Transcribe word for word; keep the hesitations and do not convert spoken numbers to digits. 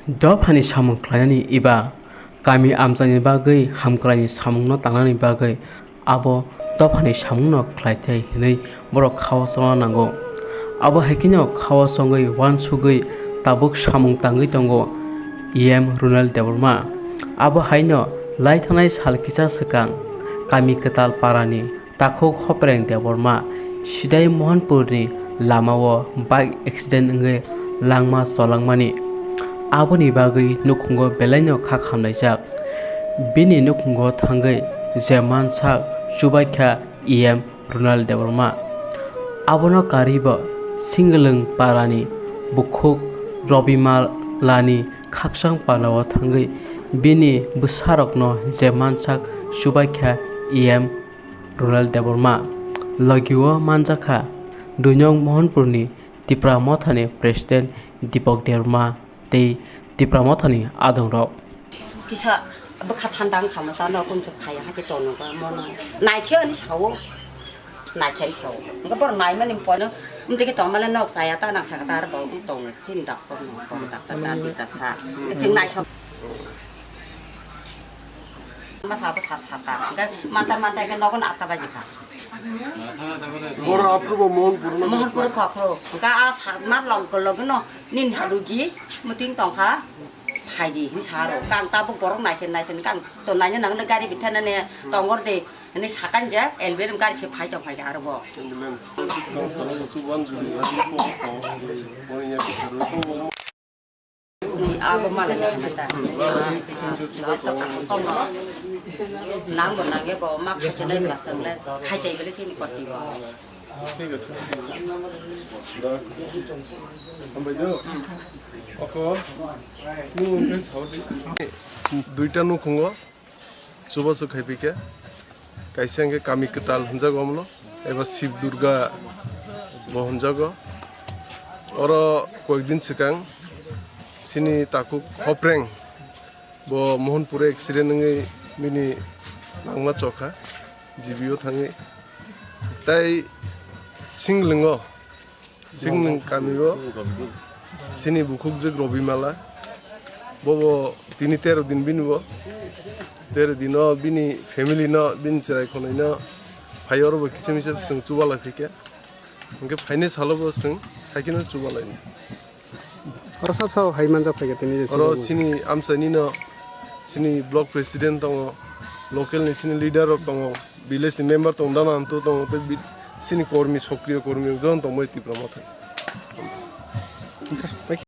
Dophani samung khlainani eba kami amchaini bagwi hamkraini samungno tangnani bagwi abo dophani samungno khlaithai hwnwi borok khao chongna nango. Abo hai kheno khao chongwi uansugwi tabuk samung tangwi tongo E M Runal Debbarma. Abo haino lai thangnai sal kisa swkang kami kwtal parani takhuk Hopreng Debbarma sidai Mohanpurni lamao bike accident wngwi langma cholangmani. Aboni bagwi nukhungo belaino kha khamlaijak. Bini nukhungo thangwi je mansak chubaikha E M Runal Debbarma. Abono karwibo Singlwng parani bukhuk Robimalani khakchang pandao thangwi bini bwsarokno je mansak chubaikha E M Runal Debbarma. Logio manjakha Duinong Mohanpurni Tipra Mothani President Dipok Debbarma tei Tipra Mothani adongrok. Kisa bwkha thanda wngkha mo, tano kunchuk khaya hakhe tono ba mono. Naikhe ani sao. Naikhe ani sao. Wngkha bor naimani pono, wngtike tongmale nok chaya ta nang saka ta aro bo wng tongo. Chini doctor no, bo doctor ta di ta sa. Chwng naisok. Ma sabo sa sa ta. Wngkha manta manta ke nogo na ata baji kha. Boro aphuru bo Mohanpur no. Mohanpur kha aphuru. Wngkha a sa ma log log no nin harugi muting tongkha. Phaidi hin saro. Kang tabuk borok naisen naisen kang to naina nang gari bitha nane tongor de. Ani sakan je elbem gari se phai tong phai aro bo. Ambulance. Ni abo mala ya mata. Nang bo nang ya bo ma khaise nai ma sang le. Khaise bele sini koti bo. Thik ase. Da. Hambai do. Oko. Nung ke saudi. Duita nukhungo. Chubachu khaipikha, kaisa hwnkhe kami kwtal hwnjago omono, eba Shiv Durga bo hwnjago. Oro koyekdin swkang chini takhuk Hopreng bo Mohanpur accident wngwi bini langma chokha, G B o thangwi. Tai Singlwngo Singlwng kami o chini bukhukjwk Robi Mala, bobo tini tero din bini bo, tero din o bini family no, bini chwrai khonai no phai oro bo kisa misa chwng chubalai phaikha, hwnkhe phainai salo bo chwng haikhe no chubalai. Oro sab sao hai manjak phaikha tini je oro chubalai. Chini amchaini no chini block president tongo, local ni chini leader rok tongo, village ni member tongo, dana antu tongo, tei bi-, chini kormi, sokriyo kormi rok jotono tongbai Tipra Motha.